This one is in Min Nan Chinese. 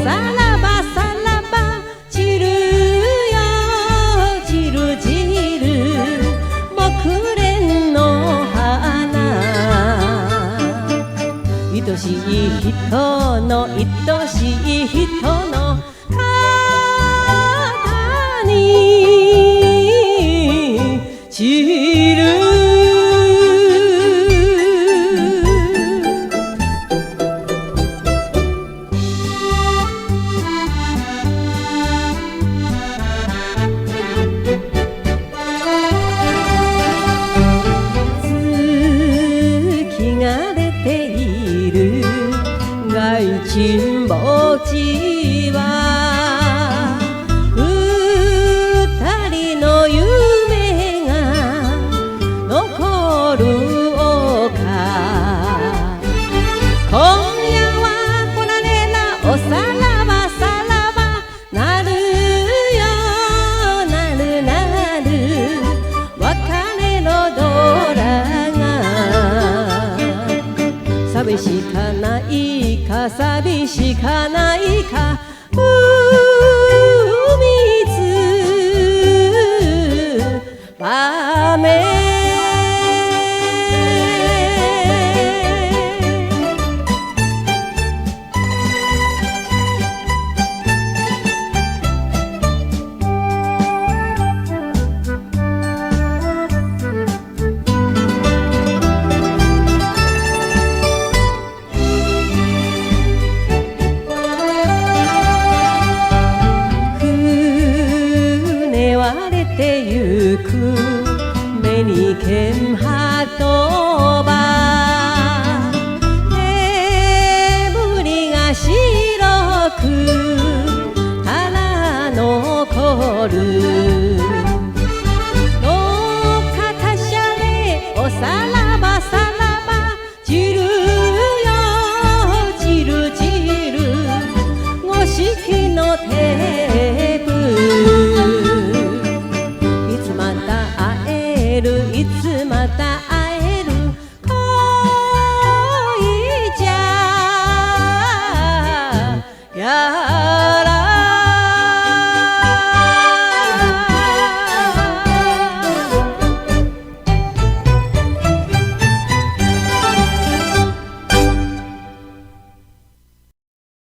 さらばさらば散るよ散る散る木蓮の花。愛しい人の愛しい人の肩に散る。月が出ている外沈墓地は、二人の夢が残る丘。今夜は来られなおさらばさらばなるよなるなる別れのドラが。寂しかないか寂しかないか海つばめ。船割れてゆくメリケンハトバ、煙が白くただ残る。路肩車でおさらばさらば散るよ散る散る五色のテープ。いつまた会えるいつまた会える恋じゃや。